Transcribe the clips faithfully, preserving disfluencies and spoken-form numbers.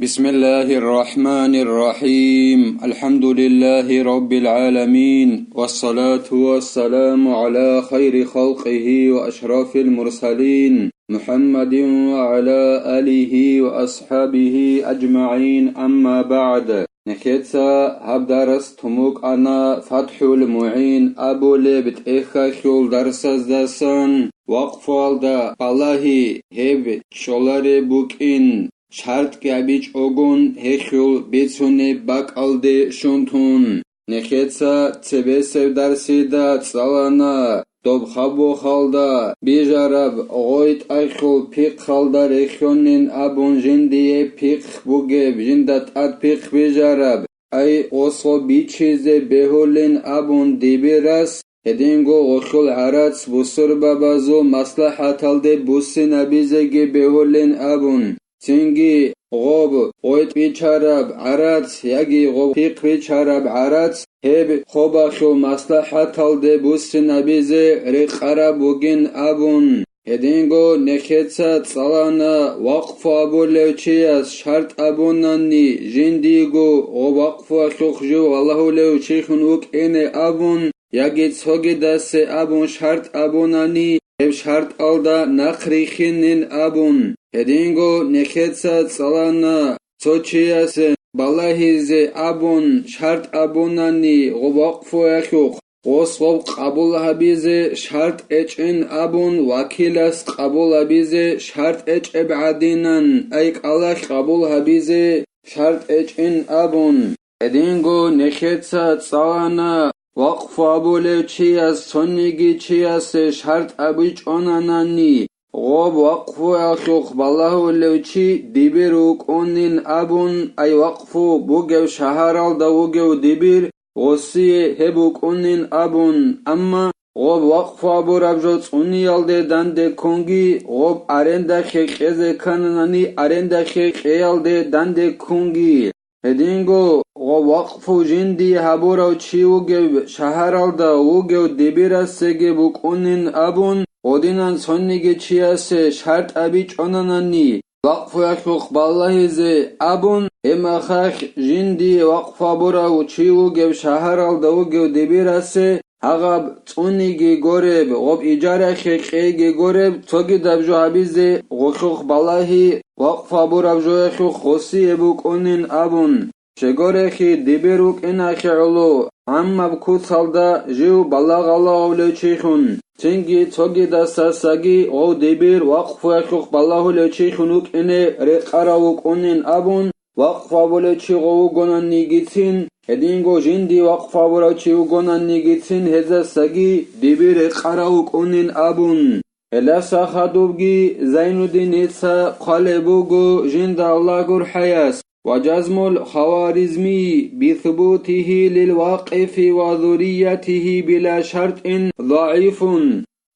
بسم الله الرحمن الرحيم. الحمد لله رب العالمين. والصلاة والسلام على خير خلقه وأشرف المرسلين محمد وعلى آله وأصحابه أجمعين. أما بعد. Нехеца гьаб дарас тун букӀана ФатхӀул МугӀин абулеб тӀехьалъул дарсаздасан, вакъфуялда балагьи гьеб чӀолареб букӀин, шартӀги гьабичӀогун гьелъул бицунеб бакӀалде щун тун. Нехеца цебесеб дарсида цӀалана доб хабухалда бижараб гъой тӀахьул пихъалда рехьонин абун жиндие пихъ бугеб, жинда тӀад пихъ бижараб, ай гъосо бичизе бегьулин абун дибирас, гьединго гъолъул гӀарац бусурбабазул маслахӀаталде буссинабизеги бегьулин абун, цинги гъоб гъой тӀад бичараб гӀарац яги гъоб пихъ бичараб гӀарац гьеб хобалъул маслахӀаталде буссинабизе рекъараб бугин абун. Гьединго нехеца цӀалана вакъфу абулев чияс шартӀ абунани жиндиего гъоб вакъфуялъухъ жив валагьулев чилъун вукӀине абун, яги цогидасе абун шартӀ абунани, гьеб шартӀалда нахъ рихьинин абун. Гьединго нехеца цӀалана цо чиясе балагьизе абун шартӀ абунани гъоб вакъфуялъухъ, гъос гъоб къабул гьабизе шартӀ гьечӀин абун вакилас къабул гьабизе шартӀ гьечӀеб гӀадинан, ай кӀалалъ къабул гьабизе шартӀ гьечӀин абун. Гьединго нехеца цӀалана вакъфу абулев чияс цониги чиясе шартӀ абичӀонанани, гъоб вакъфуялъухъ балагьулев чи дибир вукӀунин абун, ай вакъфу бугев шагьаралда вугев дибир, гъосие гьеб букӀунин абун, амма гъоб вакъфу абураб жо цӀуниялде данде ккунги, гъоб арендахъе кьезе ккананани арендахъе кьеялде данде ккунги. Гьединго гъоб вакъфу жиндие гьабурав чи вугев шагьаралда вугев дибирасеги букӀунин абун, гъодинан цониги чиясе шартӀ абичӀонанани, вакъфуялъухъ балагьизе абун, гьеб мехалъ жиндие вакъфу гьабурав чи вугев шагьаралда вугев дибирасе гьагъаб цӀуниги гореб, гъоб ижарахъе кьейги гореб, цогидаб жо гьабизе гъолъухъ балагьи, вакъфу гьабураб жоялъухъ гъосие букӀунин абун. Щегорехъи, дибир вукӀиналъе гӀоло, гӀаммаб куцалда жив балагь-гъалагьулев чилъун, цинги цогидасасаги гъов дибир вакъфуялъухъ балагьулев чилъун вукӀине рекъарав вукӀунин абун, вакъфу гьабулев чи гъов вугонанигицин, гьединго жинди вакъфу гьабурав чи вугонанигицин гьезасаги дибир рекъарав вукӀунин абун. Гьелдаса хадубги Зайнуддиница хъвалеб буго жинда Аллагь гурхӀаяс: «وجزم الخوارزمي بثبوته للواقف وذريته بلا شرط ضعيف».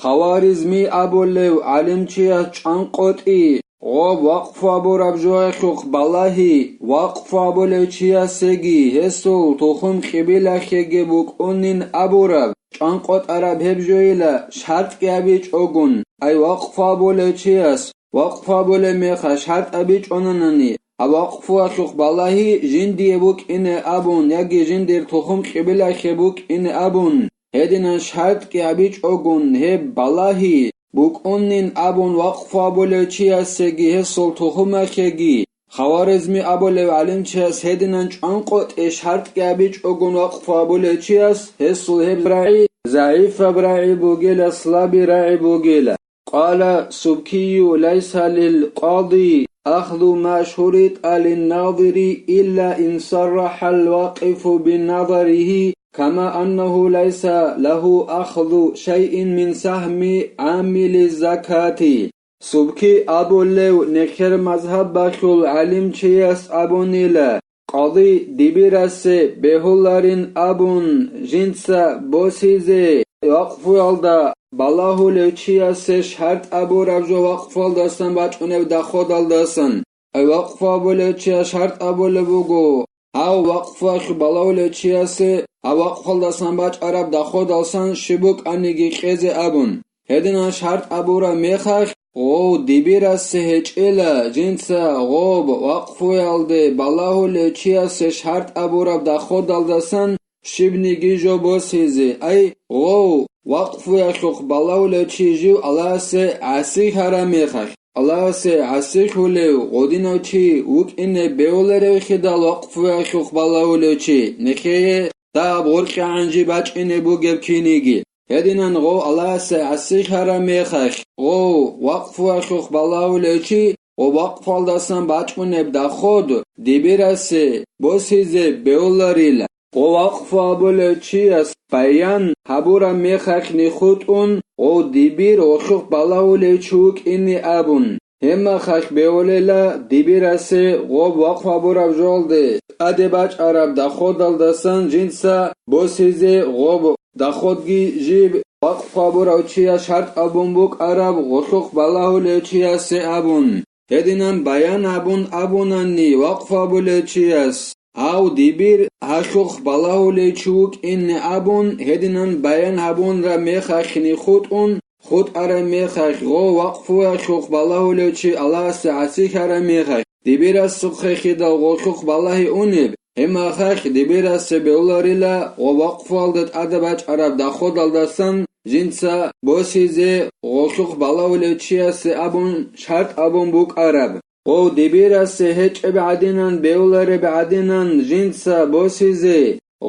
Хаваризми абулев гӀалимчияс чӀванкъотӀи, гъоб вакъфу абураб жоялъухъ балагьи, вакъфу абулев чиясеги гьесул тухум-къибилахъеги букӀунин абураб, чӀванкъотӀараб гьеб жойила шартӀги гьабичӀогун, ай вакъфу абулев чияс, вакъфу абулеб мехалъ шартӀ гьабичӀонанани, гьаб вакъфуялъухъ балагьи жиндие букӀине абун яги жиндир тухум-къибилахъе букӀине абун, гьединан шартӀги гьабичӀогун гьеб балагьи букӀунин абун вакъфу абулев чиясеги гьесул тухумахъеги, Хаваризми абулев гӀалимчияс гьединан чӀванкъотӀи шартӀги гьабичӀогун вакъфу абулев чияс гьесул гьеб рагӀи загӀипаб рагӀи бугила, слаби рагӀи бугила. قال السبكي: ليس للقاضي أخذ ما شرط للناظر إلا إن صرح الواقف بنظره، كما أنه ليس له أخذ شيء من سهم عامل الزكاة. Субки абулев нехер мазгьабалъул гӀалимчияс абунила, къади дибирасе бегьуларин абун, жинца босизе вакъфуялда балагьулев чиясе шартӀ абураб жо вакъфуялдасан бачӀунеб доходалдасан. Ай вакъфу абулев чияс шартӀ абулеб буго, гьав вакъфуялъул балагьулев чиясе гьав вакъфуялдасан бачӀараб доходалсан щиб букӀаниги кьезе абун. Гьединан шартӀ абураб мехалъ, гъов дибирасе гьечӀела жинца гъоб вакъфуялде балагьулев чиясе шартӀ абураб доходалдасан щибниги жо босизе, ай, гъов, вакъфуялъухъ балагьулев чи жив Аллагьасе гӀасихьараб мехалъ, Аллагьасе гӀасихьулев гъодинав чи вукӀине бевуларевхидал вакъфуялъухъ балагьулев чи, нехее дагьаб гъоркьагӀан жиб бачӀине бугеб киниги. Гьединан гъов Аллагьасе гӀасихьараб мехалъ, гъов вакъфуялъухъ балагьулев чи ва вакъфалдасан бачӀунеб доход дибирасе босизе бевуларила. Гъов вакъфу абулев чияс баян гьабураб мехалъ нихутӀун, гъов дибир гъолъухъ балагьулев чи вукӀине абун, гьеб мехалъ бевулела дибирасе гъоб вакъфу абураб жоялде тӀаде бачӀараб доходалдасан жинца босизе гъоб доходги жиб вакъфу абурав чияс шартӀ абун букӀараб гъолъухъ балагьулев чиясе абун. Гьединан баян гьабун абунани вакъфу абулев чияс, гьав дибир гьалъухъ балагьулев чи вукӀине абун, гьединан баян гьабунараб мехалъ нихутӀун, хутӀараб мехалъ гъов вакъфуялъухъ балагьулев чи Аллагьасе гӀасихьараб мехалъ, дибирасухъехидал гъолъухъ балагьи унеб, гьеб мехалъ дибирасе бевуларила гъов вакъфуялда тӀаде бачӀараб доходалдасан жинца босизе гъолъухъ балагьулев чиясе абун шартӀ абун букӀараб. Гъов дибирасе гьечӀеб гӀадинан бевулареб гӀадинан жинца босизе,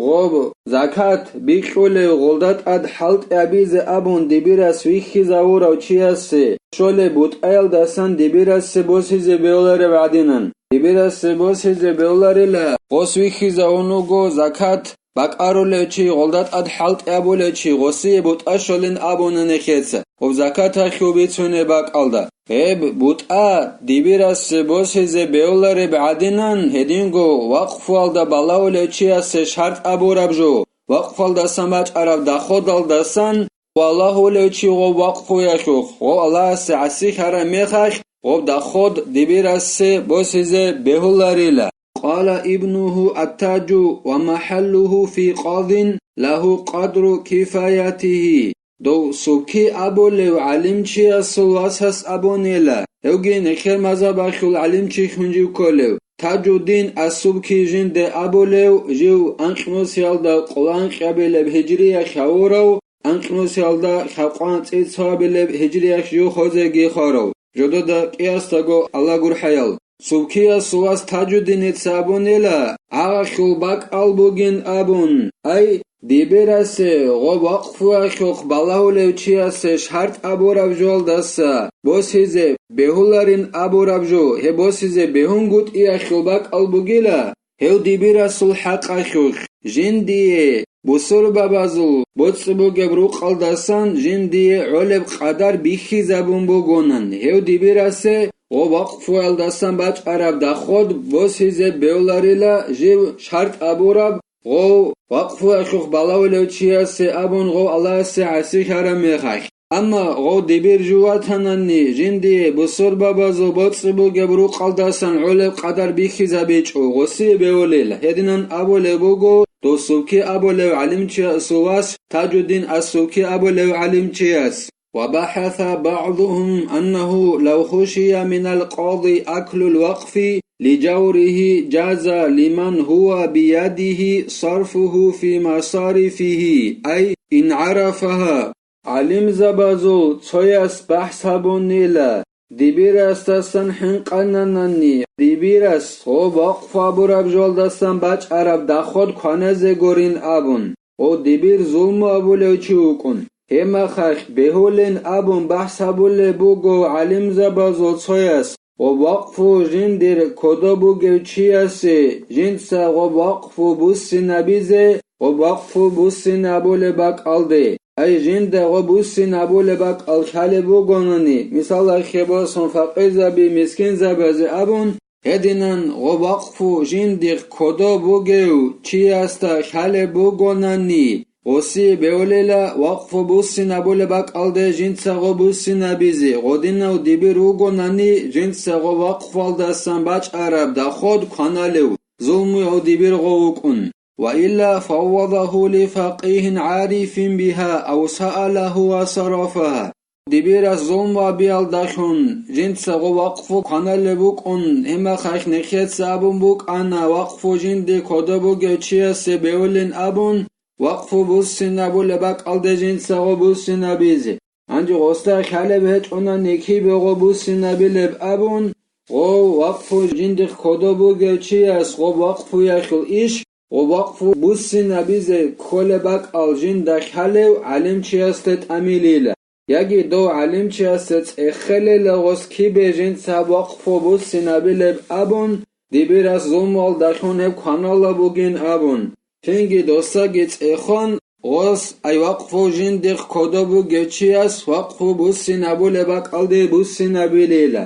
гъоб закат бикьулев гъолда тӀад хӀалтӀи абизе абун дибирас вихьизавурав чиясе щолеб бутӀаялдасан дибирасе босизе бевулареб гӀадинан. Дибирасе босизе бевларила, гъос вихьизавун вуго закат бакӀарулев чи, гъолда тӀад хӀалтӀи абулев чи, гъосие бутӀа щолин абуна нехеца, гъоб закаталъул бицунеб бакӀалда. Гьеб бутӀа дибирасе босизе бевлареб гӀадинан, гьединго вакъфуялда балагьулев чиясе шартӀ абураб жо, вакъфалдасан бачӀараб доходалдасан, балагьулев чи гъоб вакъфуялъухъ, гъов Аллагьасе гӀасихьараб мехалъ, гъоб доход дибирасе босизе бегьуларила. Къала ибнугьу ат-Таджу ва махӀаллугьу фи къадин лагьу къадру кифаятигьи. Дов Субки абулев гӀалимчиясул васас абунила, гьевги нехер мазгьабалъул гӀалимчи хунжи кколев, Таджуддин ас-Субки жинде абулев, жив анкьнусиялда къоло анкьабилеб гьижриялъ гьавурав, анкьнусиялда лъабкъван цӀицӀабилеб гьижриялъ жив хвезеги хварав, жодода кӀиясдаго Аллагь гурхӀаял. Субкиясул вас Таджуддиница абунила, гьагъалъул бакӀал бугин абун, ай, дибирасе гъоб вакъфуялъухъ балагьулев чиясе шартӀ абураб жоялдаса босизе бегьуларин абураб жо, гьеб босизе бегьунгутӀиялъул бакӀал бугила, гьев дибирасул хӀакъалъулъ, жиндие, бусурбабазул боцӀи бугеб рукъалдасан жиндие гӀолеб къадар бихьизабун бугонан, гьев дибирасе гъоб вакъфуялдасан бачӀараб доход босизе бевларила жив шартӀ абураб гъов вакъфуялъухъ балагьулев чиясе абун гъов Аллагьасе гӀасихьараб мехалъ. Амма гъов дибир жув ватанани, жиндие бусурбабазул боцӀи бугеб рукъалдасан гӀолеб къадар бихьизабичӀо, гъосие бевулел, гьединан абулеб буго дов Субки абулев гӀалимчиясул вас Таджуддин ас-Субки абулев гӀалимчияс. وبحث بعضهم أنه لو خشي من القاضي أكل الوقف لجوره جاز لمن هو بيده صرفه في مصارفه، أي إن عرفها. ГӀалимзабазул цояс бахӀс гьабунила, дибирасдасан хӀинкъананани, дибирас гъоб вакъфу абураб жоялдасан бачӀараб доход кваназе гурин абун, гъов дибир зулму абулев чи вукӀун. Гьеб мехалъ бегьулин абун бахӀс гьабулеб буго гӀалимзабазул цояс, гъоб вакъфу жиндир кодоб бугев чиясе, жинца гъоб вакъфу буссинабизе, гъоб вакъфу буссинабулеб бакӀалде, ай жинда гъоб буссинабулеб бакӀал лъалеб бугонани, мисалалъе босун, факъирзаби, мискинзабазе абун, гьединан гъоб вакъфу жиндихъ кодоб бугев чиясда лъалеб бугонани, гъосие бевлела вакъфу буссинабулеб бакӀалде жинца гъоб буссинабизе, гъодинав дибир вугонани, жинца гъоб вакъфуялдасан бачӀараб доход кваналев, зулмуяв дибир гъов вукӀун. وإلا فوضه لفقيه عارف بها أو سأله وصرفها. дибирас зулму гьабиялдалъун, жинца гъо вакъфу кваналеб букӀун, гьеб мехалъ нехеца абун букӀана, вакъфу жинде кодоб бугев чиясе бевулин абун, вакъфу буссинабулеб бакӀалде жинца гъо буссинабизе. Гьанже гъосда хӀалеб гьечӀони кибего буссинабилеб абун, гъо вакъфу жиндихъ кодоб бугев чияс гъо вакъфуялъул иш, гъо вакъфу буссинабизе кколеб бакӀал жинда хӀалев гӀалимчиясде тӀамилила, яги дов гӀалимчиясде цӀехелила гъос кибе жинца вакъфу буссинабилеб абун, дибирас зулмуялдалъун гьеб кваналеб бугин абун. Цинги досаги цӀехон, гъос ай вакъфу жиндихъ кодоб бугев чияс вакъфу буссинабулеб бакӀалде буссинабилила.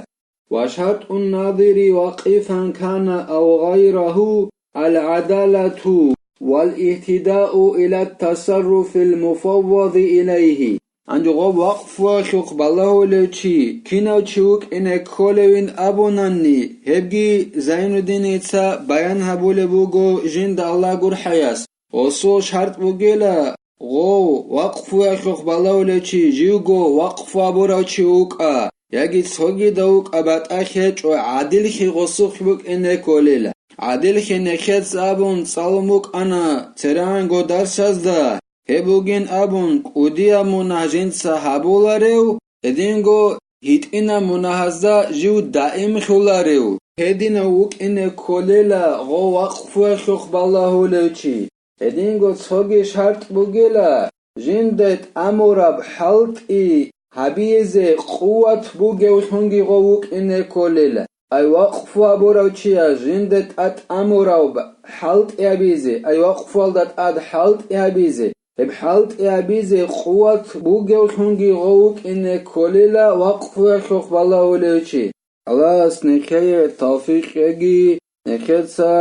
وشرط الناظر واقفا كان أو غيره العدالة والاهتداء إلى التصرف المفوض إليه. Гьанже гъо вакъфуялъухъ балагьулев чи, кинав чи вукӀине кколевин абунанни, гьебги Зайнуддиница баян гьабулеб буго жинда Аллагь гурхӀаяс. Гъосул шартӀ бугила, гъов вакъфуялъухъ балагьулев чи живго вакъфу абурав чи вукӀа, яги цогидав вукӀа батӀа хечӀо, гӀадиллъи гъосухъ букӀине кколила. ГӀадиллъи нехеца абун цӀалун букӀана церегӀанго дарсазда, гьеб бугин абун, кӀудияб мунагь жинца гьабуларев, гьединго гьитӀинаб мунагьазда жив даимлъуларев. Гьединав вукӀине кколела гъо вакъфуялъухъ балагьулев чи. Гьединго цоги шартӀ бугила, жинда тӀамураб хӀалтӀи гьабизе къуват бугевлъунги гъо вукӀине кколела. Ай вакъфу абурав чияс жинда тӀа-, тӀамураб хӀалтӀи гьабизе, ай вакъфуялда тӀад хӀалтӀи гьабизе, гьеб хӀалтӀи гьабизе къуват бугевлъунги гъо вукӀине кколела вакъфуялъухъ балагьулев чи. Аллагьас нехее тавфикъ кьеги, нехеца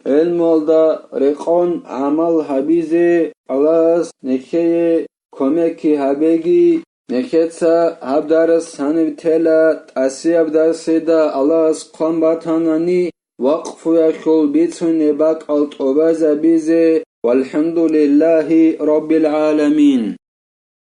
гӀелмуялда рекъон гӀамал гьабизе Аллагьас нехее кумекги гьабеги, нехеца гьаб дарс гьаниб тела, тӀасияб дарсида Аллагьас хъван батанани, вакъфуялъул бицунеб бакӀал тӀубазабизе, валхӀамдулиллагьи раббил гӀаламин.